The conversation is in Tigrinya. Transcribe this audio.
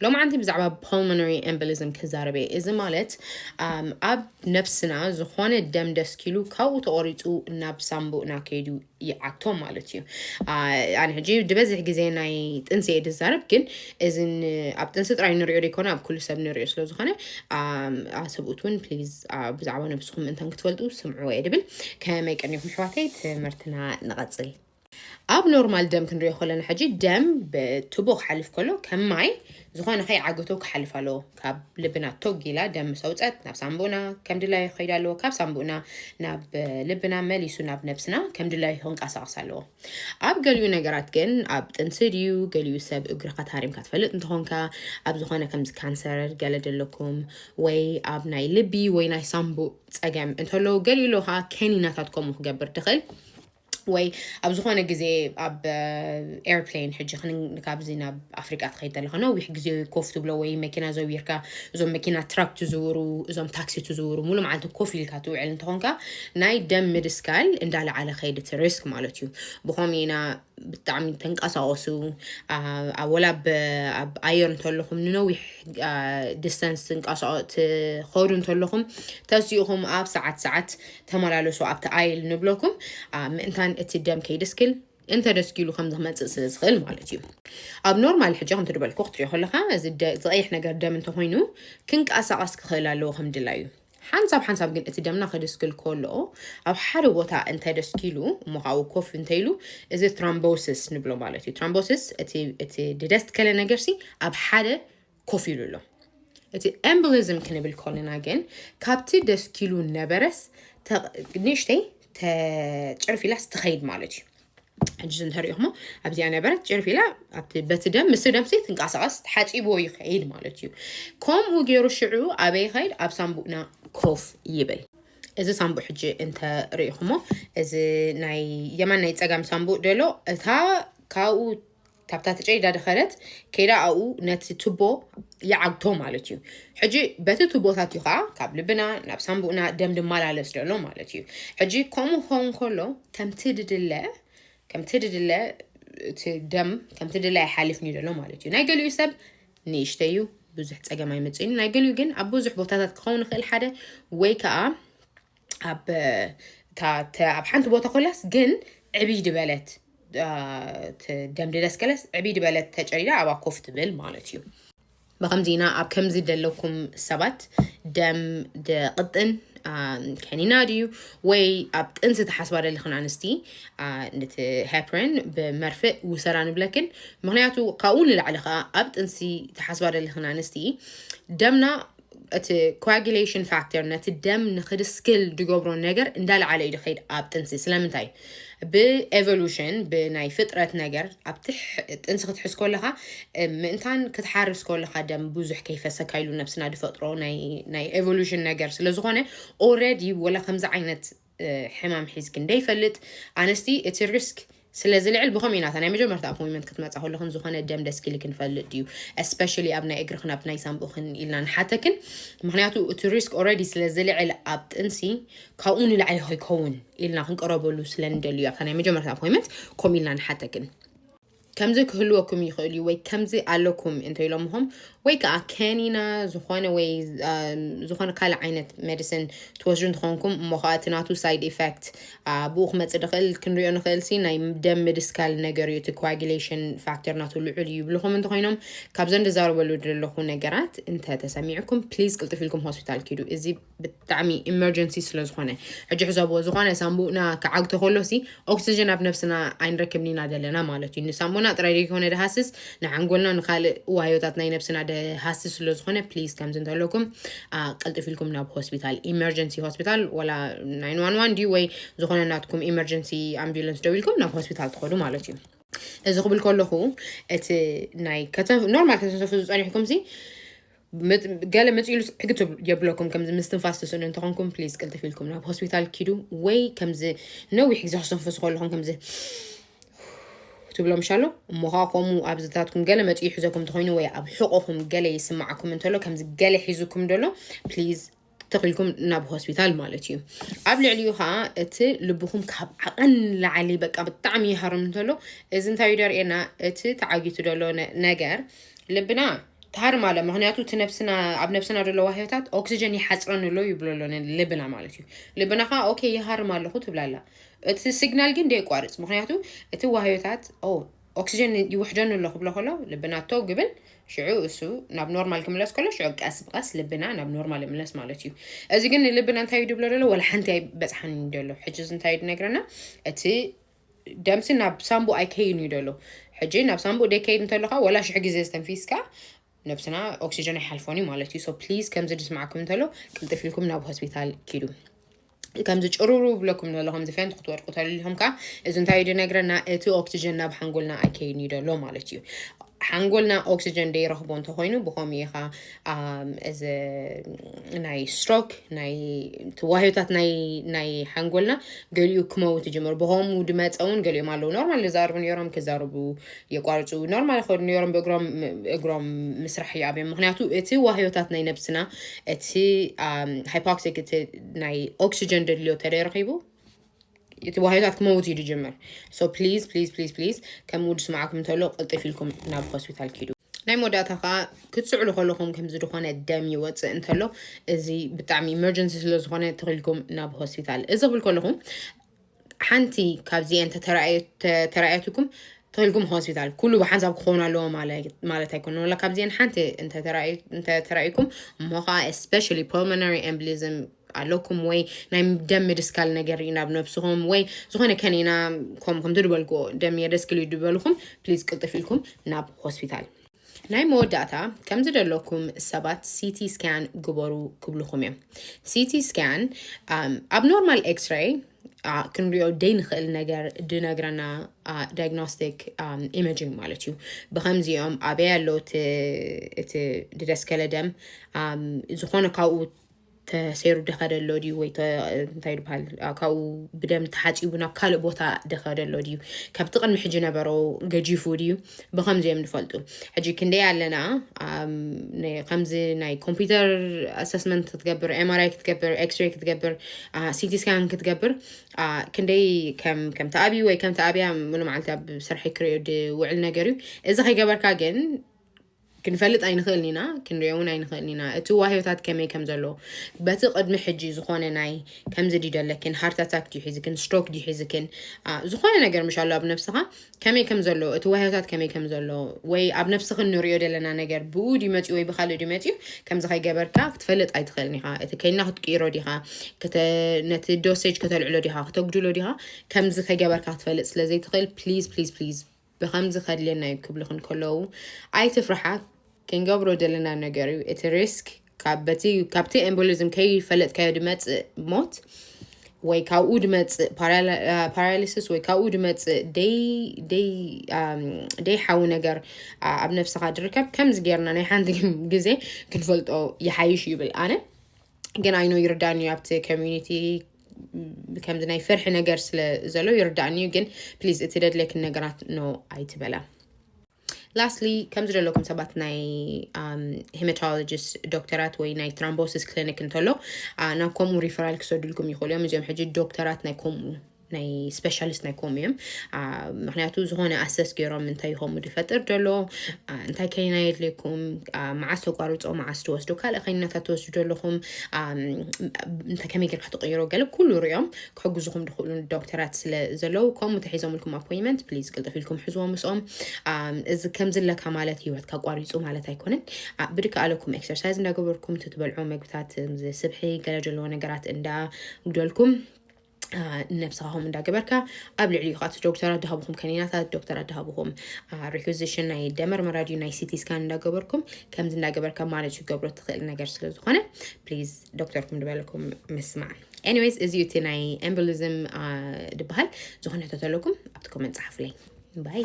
ሎማዓንቲ ብዛዕባ pulmonary embolism ክዛረብ እየ። እዚ ማለት ኣብ ነብስና ዝኾነ ደም ደስኪሉ ካብኡ ተቆሪፁ ናብ ሳምቡእና ከይዱ ይዓግቶ ማለት እዩ። ኣነ ሕጂ ዝበዝሕ ግዜ ናይ ጥንሲ እየ ዝዛረብ፣ ግን እዚ ኣብ ጥንሲ ጥራይ ንሪኦ ዘይኮነ ኣብ ኩሉ ሰብ ንሪኦ ስለዝኾነ ሰብኡት እውን please ብዛዕባ ነብስኹም ምእንታን ክትፈልጡ ስምዕዎ እየ ድብል። ከመይ ቀኒኹም ኣሕዋተይ? ትምህርትና ንቐፅል። ኣብ ኖርማል ደም ክንሪኦ ከለና ሕጂ ደም ብቱቦ ክሓልፍ ከሎ ከም ማይ ዝኾነ ከይዓገቶ ክሓልፍ ኣለዎ። ካብ ልብና ቶግ ኢላ ደም ምስ ኣውፀት ናብ ሳምቡእና ከም ድላዩ ክኸይድ ኣለዎ። ካብ ሳምቡእና ናብ ልብና መሊሱ ናብ ነብስና ከም ድላዩ ክንቀሳቐስ ኣለዎ። ኣብ ገሊኡ ነገራት ግን ኣብ ጥንሲ ድዩ ገሊኡ ሰብ እግርኻ ታሪምካ ትፈልጥ እንተኾንካ ኣብ ዝኾነ ከምዚ ካንሰር ገለ ደለኩም ወይ ኣብ ናይ ልቢ ወይ ናይ ሳምቡእ ፀገም እንተለዉ ገሊኡ ኣለዉ ከዓ ከኒናታት ከምኡ ክገብር ትኽእል። ወይ ኣብ ዝኾነ ግዜ ኣብ ኤርፕሌን ሕጂ ካብዚ ናብ ኣፍሪቃ ትኸይድ ዘለኻ ነዊሕ ግዜ ኮፍ ትብሎ ወይ መኪና ዘዊርካ እዞም መኪና ትራክ ትዝውሩ እዞም ታክሲ ትዝውሩ ሙሉ መዓልቲ ኮፍ ኢልካ ትውዕል እንተኾንካ ናይ ደም ምድስካል እንዳለዓለ ከይድ እቲ ሪስክ ማለት እዩ። ብኸምኡ ኢና ብጣዕሚ ተንቀሳቐሱ ኣብ ወላ ኣብ ኣየር እንተለኹም ንነዊሕ ዲስተንስ ትንቀሳቐ ትኸዱ እንተለኹም ተሲእኹም ኣብ ሰዓት ሰዓት ተመላለሱ ኣብቲ ኣይል ንብለኩም ምእንታን እቲ ደም ከይድስክል እንተደስኪሉ ከም ዝመፅእ ስለ ዝኽእል ማለት እዩ። ኣብ ኖርማል ሕጂ ከም ትድበልኩ ክትሪኦ ከለካ እዚ ዝቐይሕ ነገር ደም እንተኮይኑ ክንቀሳቐስ ክኽእል ኣለዎ ከም ድላዩ። ሓንሳብ ሓንሳብ ግን እቲ ደምና ክድስክል ከሎ ኣብ ሓደ ቦታ እንተደስኪሉ እሞ ካብኡ ኮፍ እንተኢሉ እዚ ትራምቦሲስ ንብሎ ማለት እዩ። ትራምቦሲስ እቲ ድደስከለ ነገር ሲ ኣብ ሓደ ኮፍ ኢሉ ኣሎ። እቲ ኤምቦሊዝም ክንብል ከለና ግን ካብቲ ደስኪሉ ነበረስ ንእሽተይ ተጨርፊላስ ትኸይድ ማለት እዩ። ሕጂ እንተሪኢኹሞ ኣብዚኣ ነበረት ጭርፊላ በቲ ደም ምስ ደምሲ ትንቀሳቐስ ተሓፂብዎ ይኸይድ ማለት እዩ። ከምኡ ገይሩ ሽዑ ኣበይ ይኸይድ? ኣብ ሳምቡእና ኮፍ ይብል። እዚ ሳምቡእ ሕጂ እንተሪኢኹሞ እዚ ናይ የማን ናይ ፀጋም ሳምቡእ ደሎ እታ ካብኡ ካብታ ተጨይዳ ድኸደት ከይዳ ኣብኡ ነቲ ቱቦ ይዓግቶ ማለት እዩ። ሕጂ በቲ ቱቦታት እዩ ከዓ ካብ ልብና ናብ ሳምቡእና ደም ድመላለስ ደሎ ማለት እዩ። ሕጂ ከምኡ ክኸውን ከሎ ከምቲ ድድለ ከምቲ ድድለ እቲ ደም ከምቲ ድለ ኣይሓልፍን እዩ ደሎ ማለት እዩ። ናይ ገሊኡ ሰብ ንእሽተ እዩ፣ ብዙሕ ፀገም ኣይመፅእን። ናይ ገሊኡ ግን ኣብ ብዙሕ ቦታታት ክኸውን ይኽእል ሓደ ወይ ከዓ ኣብ ኣብ ሓንቲ ቦታ ኮላስ ግን ዕብይ ድበለት ደም ድደስከለስ ዕብይ ድበለት ተጨሪዳ ኣብኣ ኮፍ ትብል ማለት እዩ። ብከምዚ ኢና ኣብ ከምዚ ደለኩም ሰባት ደም ድቕጥን ከኒና ድዩ ወይ ኣብ ጥንሲ ተሓስባ ደለኽን ኣንስቲ ነቲ ሄፕረን ብመርፍእ ውሰራ ንብለክን። ምክንያቱ ካብኡ ንላዕሊ ከዓ ኣብ ጥንሲ ተሓስባ ደለኽን ኣንስቲ ደምና እቲ ኮኣጉሌሽን ፋክተር ነቲ ደም ንክድስክል ድገብሮ ነገር እንዳለዓለ እዩ ድኸይድ ኣብ ጥንሲ። ስለምንታይ? ብኤቮሉሽን ብናይ ፍጥረት ነገር ኣብቲ ጥንሲ ክትሕዝ ከለካ ምእንታን ክትሓርስ ከለካ ደም ብዙሕ ከይፈሰካ ኢሉ ነብስና ድፈጥሮ ናይ ኤቮሉሽን ነገር ስለዝኮነ ኦረዲ ወላ ከምዚ ዓይነት ሕማም ሒዝኪ እንደይፈልጥ ኣንስቲ እቲ ሪስክ ስለ ዝልዕል ብኸም ኢናታ ናይ መጀመርታ ኣፖይንመንት ክትመፃ ከለኽን ዝኾነ ደም ደስኪልክን ፈልጥ ድዩ? ስፔሻሊ ኣብ ናይ እግርኽን ኣብ ናይ ሳምቡእኽን ኢልና ንሓተክን። ምክንያቱ እቲ ሪስክ ኦረዲ ስለ ዝልዕል ኣብ ጥንሲ ካብኡ ንላዕሊ ከይከውን ኢልና ክንቀረበሉ ስለ ንደልዩ ኣብታ ናይ መጀመርታ ኣፖይንመንት ከምኡ ኢልና ንሓተክን። ከምዚ ክህልወኩም ይኽእል እዩ ወይ ከምዚ ኣለኩም እንተ ኢሎምኹም ወይ ከዓ ከኒና ዝኾነ ወይ ዝኾነ ካልእ ዓይነት ሜዲሲን ትወስዱ እንትኾንኩም እሞ ከዓ እቲ ናቱ ሳይድ ኢፌክት ብኡ ክመፅእ ድኽእል ክንሪኦ ንኽእል ሲ ናይ ደም ምድስካል ነገር እዩ። እቲ ኮኣጉሌሽን ፋክተር ናቱ ልዑል እዩ ይብልኹም እንተኮይኖም ካብዘን ዝዛረበሉ ዘለኹ ነገራት እንተተሰሚዕኩም ፕሊዝ ቅልጥፍ ኢልኩም ሆስፒታል ኪዱ። እዚ ብጣዕሚ ኢመርጀንሲ ስለ ዝኾነ ሕጂ ሕሰብዎ ዝኾነ ሳምቡእና ክዓግቶ ከሎ ሲ ኦክሲጅን ኣብ ነብስና ኣይንረክብን ኢና ዘለና ማለት እዩ። ንሳምቡእና ጥራይ ዘይኮነ ድሃስስ ንሓንጎልና ንካልእ ዋዮታት ናይ ነብስና ድሃስስ ስለ ዝኾነ ፕሊዝ ከምዚ እንተለኩም ቅልጥፍ ኢልኩም ናብ ሆስፒታል ኢመርጀንሲ ሆስፒታል ወላ ናይን ዋን ዋን ድዩ ወይ ዝኾነ ናትኩም ኢመርጀንሲ ኣምቡላንስ ደው ኢልኩም ናብ ሆስፒታል ትኸዱ ማለት እዩ። እዚ ክብል ከለኹ እቲ ናይ ኖርማል ከተንሰፉ ዝፀኒሕኩም ሲ ገለ መፅኢሉ ዕግት የብለኩም ከምዚ ምስትንፋስ ትስእኑ እንተኾንኩም ፕሊዝ ቅልጥፍ ኢልኩም ናብ ሆስፒታል ኪዱ ወይ ከምዚ ነዊሕ ግዜ ክስተንፍሱ ከለኹም ከምዚ ትብሎ ምሻሎ እሞ ከዓ ከምኡ ኣብዝታትኩም ገለ መፅኢ ሒዘኩም እንተኮይኑ ወይ ኣብ ሕቆኹም ገለ ይስማዓኩም እንተሎ ከምዚ ገለ ሒዙኩም ደሎ ፕሊዝ ተኺልኩም ናብ ሆስፒታል ማለት እዩ። ኣብ ልዕሊኡ ከዓ እቲ ልብኹም ካብ ዓቐን ላዓሊ በቃ ብጣዕሚ ይሃርም እንተሎ እዚ እንታይ እዩ ደርእየና? እቲ ተዓጊቱ ደሎ ነገር ልብና ሃርም ኣለ። ምክንያቱ እቲ ነብስና ኣብ ነብስና ዘሎ ዋህዮታት ኦክሲጀን ይሓፅረን ኣሎ ይብሎ ኣሎ ልብና ማለት እዩ። ልብና ከዓ ኦኬ ይሃርም ኣለኹ ትብላላ። እቲ ሲግናል ግን ደየቋርፅ። ምክንያቱ እቲ ዋህዮታት ኦ ኦክሲጀን ይውሕደን ኣሎ ክብሎ ከሎ ልብና ቶ ግብል ሽዑ እሱ ናብ ኖርማል ክምለስ ከሎ ሽዑ ቀስ ብቀስ ልብና ናብ ኖርማል ይምለስ ማለት እዩ። እዚ ግን ልብና እንታይ እዩ ድብሎ ደሎ ወላ ሓንቲ ኣይበፅሓን እዩ ደሎ። ሕጂ እዚ እንታይ እዩ ድነግረና? እቲ ደምሲ ናብ ሳምቡ ኣይከይን እዩ ደሎ። ሕጂ ናብ ሳምቡ ደይከይድ እንተለካ ወላ ሽሕ ግዜ ዝተንፊስካ ነብስና ኦክሲጀን ኣይሓልፎን እዩ ማለት እዩ። So please ከምዚ ድስማዕኩም እንተሎ ቅልጥፍ ኢልኩም ናብ ሆስፒታል ኪዱ። ከምዚ ጭሩሩ ብለኩም ዘሎ ከምዚ ፌንት ክትወድቁ ተልልኹም ከዓ እዚ እንታይ እዩ ድነግረና? እቲ ኦክሲጀን ናብ ሓንጎልና ኣይከይን እዩ ደሎ ማለት እዩ። ሓንጎልና ኦክሲጀን ደይረኽቦ እንተኮይኑ ብኸምኡ ኢኻ እዚ ናይ ስትሮክ ናይ ዋህዮታት ናይ ናይ ሓንጎልና ገሊኡ ክመውት ይጅምር። ብኸምኡ ድመፀ እውን ገሊኦም ኣለዉ ኖርማል ዝዛርቡ ነይሮም ክዛርቡ የቋርፁ ኖርማል ይኸዱ ነይሮም ብእግሮም እግሮም ምስራሕ ይኣብዮም። ምክንያቱ እቲ ዋህዮታት ናይ ነብስና እቲ ሃይፖክሲክ እቲ ናይ ኦክሲጀን ደድልዮ ተደረኺቡ እቲ ዋህዮታት ክመውት እዩ ድጅምር። So please please please please ከም ውድ ስማዕኩም እንተሎ ቅልጥፍ ኢልኩም ናብ ሆስፒታል ኪዱ። ናይ መወዳእታ ከዓ ክትስዕሉ ከለኹም ከምዚ ዝኾነ ደም ይወፅእ እንተሎ እዚ ብጣዕሚ ኢመርጀንሲ ስለ ዝኾነ ተኽልኩም ናብ ሆስፒታል። እዚ ክብል ከለኹም ሓንቲ ካብዚአን ተተራእየትኩም ተኽልኩም ሆስፒታል ኩሉ ብሓንሳብ ክኾኑ ኣለዎ ማለት ኣይኮነ። ወላ ካብዚአን ሓንቲ እንተተራእይኩም እሞ ከዓ especially pulmonary embolism ኣለኩም ወይ ናይ ደም ምድስካል ነገር ኢና ኣብ ነብስኹም ወይ ዝኾነ ከኒና ከም ከምቲ ድበልክዎ ደም የደስክል እዩ ድበልኩም ፕሊዝ ቅልጥፍ ኢልኩም ናብ ሆስፒታል። ናይ መወዳእታ ከምዚ ደለኩም ሰባት ሲቲ ስካን ግበሩ ክብልኹም እዮም። ሲቲ ስካን ኣብ ኖርማል ኤክስራይ ክንሪኦ ደይ ንኽእል ነገር ድነግረና ዳይግኖስቲክ ኢመጂንግ ማለት እዩ። ብከምዚኦም ኣበይ ኣሎ እቲ ድደስከለ ደም ዝኾነ ካብኡ ተሰይሩ ደኸደ ኣሎ ድዩ ወይ እንታይ ይበሃል ካብኡ ብደም ተሓፂቡ ናብ ካልእ ቦታ ደኸደ ኣሎ ድዩ ካብቲ ቅድሚ ሕጂ ነበሮ ገጂፉ ድዩ ብከምዚ እዮም ንፈልጡ። ሕጂ ክንደይ ኣለና ከምዚ ናይ ኮምፒውተር ኣሰስመንት ክትገብር ኤምኣርኣይ ክትገብር ኤክስሬይ ክትገብር ሲቲ ስካን ክትገብር ክንደይ ከም ተኣብዩ ወይ ከም ተኣብያ ሙሉ መዓልቲ ኣብ ስርሐይ ክሪኦ ድውዕል ነገር እዩ። እዚ ከይገበርካ ግን ክንፈልጥ ኣይንኽእልን ኢና፣ ክንሪኦ እውን ኣይንኽእልን ኢና። እቲ ዋህዮታት ከመይ ከም ዘሎ በቲ ቅድሚ ሕጂ ዝኾነ ናይ ከምዚ ድዩ ደለክን ሃርት ኣታክ ድዩ ሒዝክን ስትሮክ ድዩ ሒዝክን ዝኾነ ነገር ምሽ ኣሎ ኣብ ነብስኻ ከመይ ከም ዘሎ እቲ ዋህዮታት ከመይ ከም ዘሎ ወይ ኣብ ነብስኽን ንሪኦ ዘለና ነገር ብኡ ድዩ መፂኡ ወይ ብካልእ ድዩ መፂኡ ከምዚ ከይገበርካ ክትፈልጥ ኣይትኽእልን ኢኻ። እቲ ከይና ክትቅይሮ ዲኻ ነቲ ዶሴጅ ከተልዕሎ ዲኻ ክተጉድሎ ዲኻ ከምዚ ከይገበርካ ክትፈልጥ ስለዘይትኽእል ፕሊዝ ፕሊዝ ፕሊዝ ብኸምዚ ከድልየና እዩ ክብልኽን ከለዉ ኣይትፍርሓ። ክንገብሮ ዘለና ነገር እዩ። እቲ ሪስክ ካብቲ ኤምቦሊዝም ከይፈለጥካዮ ድመፅእ ሞት ወይ ካብኡ ድመፅእ ፓራሊሲስ ወይ ካብኡ ድመፅእ ደይ ሓዊ ነገር ኣብ ነብስኻ ድርከብ ከምዚ ጌርና ናይ ሓንቲ ግዜ ክንፈልጦ ይሓይሽ ይብል ኣነ። ግን ኣይኖ ይርዳኒ ኣብቲ ኮሚኒቲ ከምዚ ናይ ፍርሒ ነገር ስለ ዘሎ ይርዳእኒ እዩ። ግን ፕሊዝ እቲ ደድለክን ነገራት ኖ ኣይትበላ። ላስትሊ ከምዚ ዘለኩም ሰባት ናይ ሄማቶሎጂስት ዶክተራት ወይ ናይ ትራምቦሲስ ክሊኒክ እንተሎ ናብ ከምኡ ሪፈራል ክሰዱልኩም ይኽእሉ እዮም። እዚኦም ሕጂ ዶክተራት ናይ ከምኡ ናይ ስፔሻሊስት ናይ ከምኡ እዮም። ምክንያቱ ዝኾነ ኣሰስ ገይሮም እንታይ ከምኡ ድፈጥር ደሎ እንታይ ከይና የድልየኩም መዓስ ተቋርፆ መዓስ ትወስዱ ካልእ ከይናታት ትወስዱ ደለኹም እንታይ ከመይ ጌርካ ትቕይሮ ገለ ኩሉ ሪኦም ክሕግዙኹም ድኽእሉ ዶክተራት ስለ ዘለዉ ከምኡ ተሒዞምልኩም ኣፖይንመንት ፕሊዝ ቅልጥፍ ኢልኩም ሕዝዎ ምስኦም። እዚ ከምዚ ኣለካ ማለት ህይወትካ ቋሪፁ ማለት ኣይኮነን። ብድካ ኣለኩም ኤክሰርሳይዝ እንዳገበርኩም ትትበልዑ መግብታት ስብሒ ገለ ዘለዎ ነገራት እንዳጉደልኩም ነብስኻ ከምኡ እንዳገበርካ ኣብ ልዕሊኡ ከዓ እቲ ዶክተራት ድሃብኹም ከኒናታት ዶክተራት ድሃብኹም ሪኩዚሽን ናይ ደመርመራ ድዩ ናይ ሲቲ ስካን እንዳገበርኩም ከምዚ እንዳገበርካ ማለት ይገብሮ ትኽእል ነገር ስለ ዝኾነ ፕሊዝ ዶክተርኩም ዝበለኩም ምስማዕ። ኤኒዌይስ እዚ እቲ ናይ ኤምቦሊዝም ድበሃል ዝኾነ ተተለኩም ኣብቲ ኮመንት ፀሓፉለይ ባይ